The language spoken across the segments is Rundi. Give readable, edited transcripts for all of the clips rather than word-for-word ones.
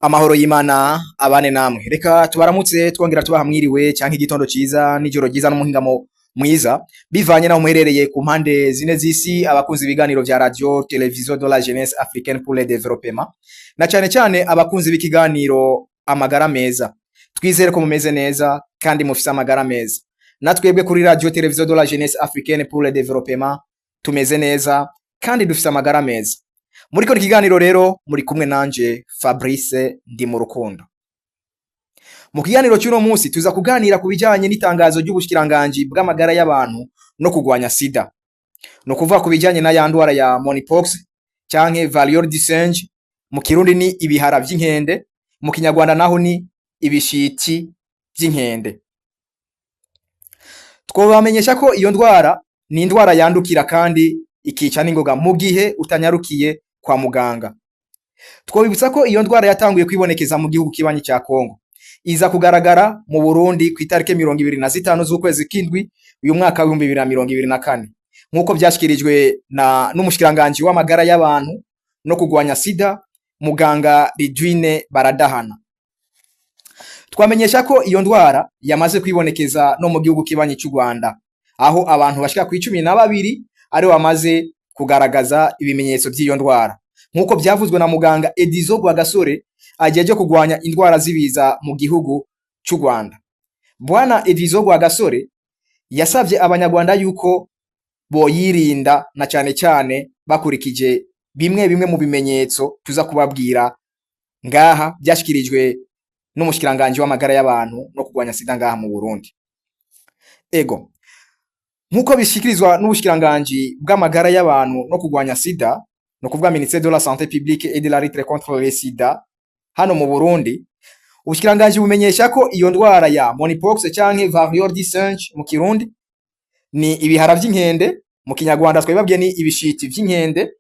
Amahoro y'Imana abane namwe. Reka tubaramutse twongera tubaha mwiriwe canke igitondo ciza n'ijoro ryiza n'umuhingamo mwiza, bivanye naho muherereye ku mpande zine z'isi, abakunzi ibiganiro vya Radio Television de la Jeunesse Africaine pour le Développement, na cane cane abakunzi b'ikiganiro Amagara Meza. Twizere ko mumeze neza kandi mufise amagara meza. Na twebwe kuri Radio Television de la Jeunesse Africaine pour le Développement tumeze neza kandi dufise amagara meza. Muri kino kiganiro rero muri kumwe nanje Fabrice ndi mu rukundo. Mu kiganiro cy'uno munsi tuza kuganira ku bijanye n'itangazo ry'ubushikiranganji bw'amagara y'abantu no kugwanya sida. No kuvuga ku bijanye na ya ndwara ya monkeypox canke variole du singe, mu Kirundi ni ibihara vy'inkende, mu Kinyarwanda naho ni ibishiti vy'inkende. Twobamenyesha ko iyo ndwara ni indwara yandukira kandi ikica n'ingoga mu gihe utanyarukiye kwa muganga. Twobibutsa ko iyo ndwara yatanguye kwibonekeza mu gihugu kibanyi ca Kongo, iza kugaragara mu Burundi ku itariki 25 z'ukwezi k'indwi uyu mwaka w'2024, nk'uko vyashikirijwe na n'umushikiranganji w'amagara y'abantu no kugwanya sida, muganga Lidwine Baradahana. Twamenyesha ko iyo ndwara yamaze kwibonekeza no mu gihugu kibanyi c'u Rwanda, aho abantu bashika ku 12 aribo bamaze kugaragaza ibimenyetso vy'iyo ndwara, nk'uko vyavuzwe na muganga Edizo Rwagasore ajeje kugwanya indwara z'ibiza mu gihugu c'u Rwanda. Bwana Edizo Rwagasore yasavye Abanyarwanda yuko boyirinda, na cane cane bakurikije bimwe bimwe mu bimenyetso tuza kubabwira ngaha, vyashikirijwe n'umushikiranganji w'amagara y'abantu no kugwanya sida ngaha mu Burundi. Ego, nk'uko bishikirizwa n'ubushikiranganji bw'amagara y'abantu no kugwanya sida, no kuvuga ministère de la Santé publique et de la lutte contre le sida hano mu Burundi, ubushikiranganji bumenyesha ko iyo ndwara ya monkeypox canke variole du singe, mu Kirundi ni ibihara vy'inkende, mu Kinyarwanda twabibabwiye ni ibishiti vy'inkende,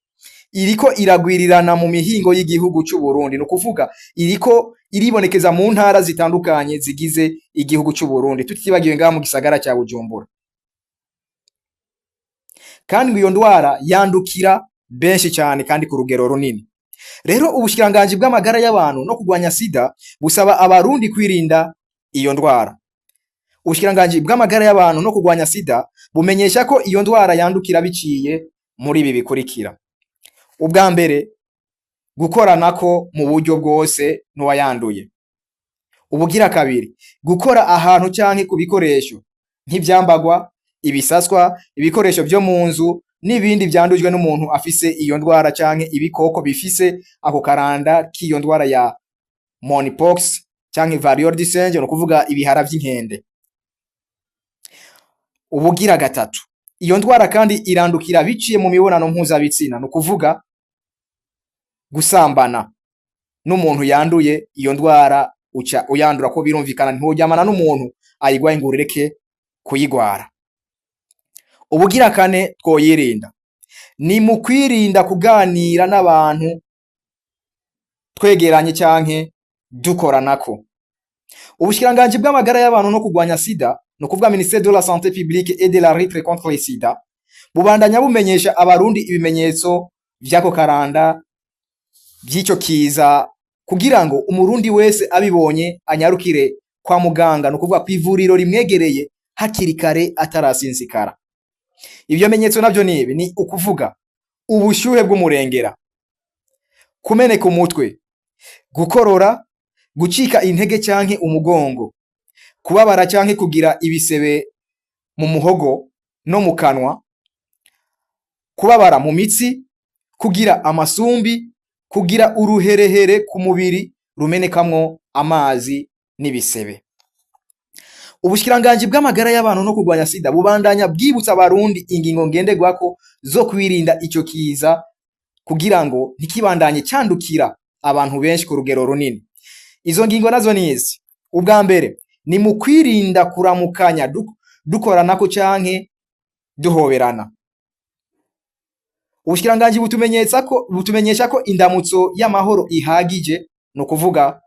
iriko iragwirirana mu mihingo y'igihugu c'u Burundi. Ni ukuvuga iriko iribonekeza mu ntara zitandukanye zigize igihugu c'u Burundi, tutibagiwe ngaha mu gisagara ca Bujumbura. Kandi ngo iyo ndwara yandukira benshi cyane kandi ku rugero runini. Rero ubushikiranganji bw'amagara y'abantu no kugwanya sida busaba Abarundi kwirinda iyo ndwara. Ubushikiranganji bw'amagara y'abantu no kugwanya sida bumenyesha ko iyo ndwara yandukira biciye muri ibi bikurikira: ubwa mbere, gukoranako mu buryo bwose n'uwayanduye; ubugira kabiri, gukora ahantu canke ku bikoresho nk'ivyambagwa, ibisaswa, ibikoresho vyo mu nzu n'ibindi vyandujwe n'umuntu afise iyo ndwara canke ibikoko bifise ako karanda k'iyo ndwara ya monkeypox canke variole du singe, ni ukuvuga ibihara vy'inkende. Ubugira gatatu, iyo ndwara kandi irandukira biciye mu mibonano mpuzabitsina, ni ukuvuga gusambana n'umuntu yanduye iyo ndwara uca uyandura, ko birumvikana ntiworyamana n'umuntu ayigwaye ngo ureke kuyigwara. Ubugira kane, twoyirinda ni mu kwirinda kuganira n'abantu twegeranye canke dukoranako. Ubushikiranganji bw'amagara y'abantu no kugwanya sida, ni ukuvuga ministère de la Santé publique et de la lutte contre le sida, bubandanya bumenyesha Abarundi ibimenyetso vy'ako karanda vy'ico kiza, kugira ngo Umurundi wese abibonye anyarukire kwa muganga, ni ukuvuga kw'ivuriro rimwegereye, hakiri kare atarasinzikara. Ivyo bimenyetso navyo ni ibi: ni ukuvuga ubushyuhe bw'umurengera, kumeneka umutwe, gukorora, gucika intege canke umugongo, kubabara canke kugira ibisebe mu muhogo no mu kanwa, kubabara mu mitsi, kugira amasumbi, kugira uruherehere ku mubiri rumenekamwo amazi n'ibisebe. Ubushikiranganji bw'amagara y'abantu no kurwanya sida bubandanya bwibutsa Abarundi ingingo ngenderwako zo kwirinda ico kiza, kugira ngo ntikibandanye candukira abantu benshi ku rugero runini. Izo ngingo nazo nizi: ubwa mbere ni mu kwirinda kuramukanya, dukoranako canke duhoberana. Ubushikiranganji butumenyesha ko indamutso y'amahoro ihagije, ni ukuvuga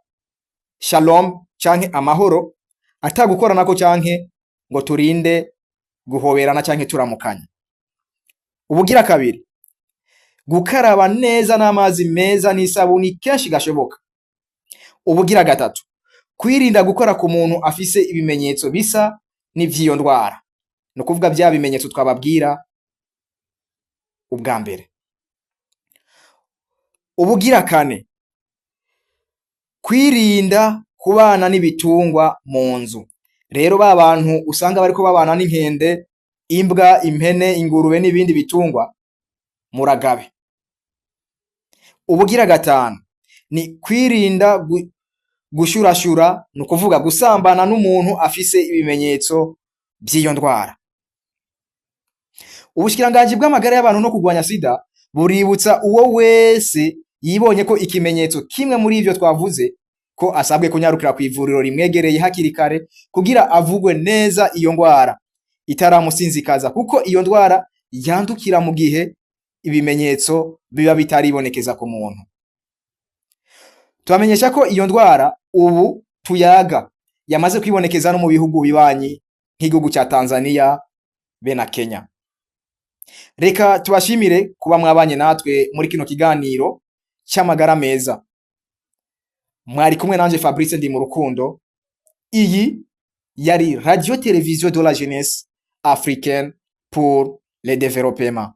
shalom canke amahoro, atagukoranako canke ngo turinde guhoberana canke turamukanya. Ubugira kabiri, gukaraba neza n'amazi meza n'isabuni kenshi gashoboka. Ubugira gatatu, kwirinda gukora ku muntu afise ibimenyetso bisa n'ivy'iyo ndwara, ni ukuvuga bya bimenyetso twababwira ubwa mbere. Ubugira kane, kwirinda kubana n'ibitungwa mu nzu. Rero ba bantu usanga bariko babana n'inkende, imbwa, impene, ingurube n'ibindi bitungwa, muragabe. Ubugira gatanu ni kwirinda gushurashura, ni ukuvuga gusambana n'umuntu afise ibimenyetso by'iyo ndwara. Ubushikiranganji bw'amagara y'abantu no kurwanya sida buributsa uwo wese yibonye ko ikimenyetso kimwe muri ivyo twavuze ko asabwe kunyarukira ku ivuriro rimwegereye hakiri kare kugira avugwe neza iyo ndwara itaramusinzikaza, kuko iyo ndwara yandukira mu gihe ibimenyetso biba bitaribonekeza ku muntu. Tubamenyesha ko iyo ndwara ubu tuyaga yamaze kwibonekeza no mu bihugu bibanyi nk'igihugu cya Tanzania be na Kenya. Reka tubashimire kuba mwabanye natwe muri kino kiganiro cy'amagara meza. Mwari kumwe nanje Fabrice ndi mu rukundo. Iyi yari Radio Télévision de la Jeunesse Africaine pour le Développement.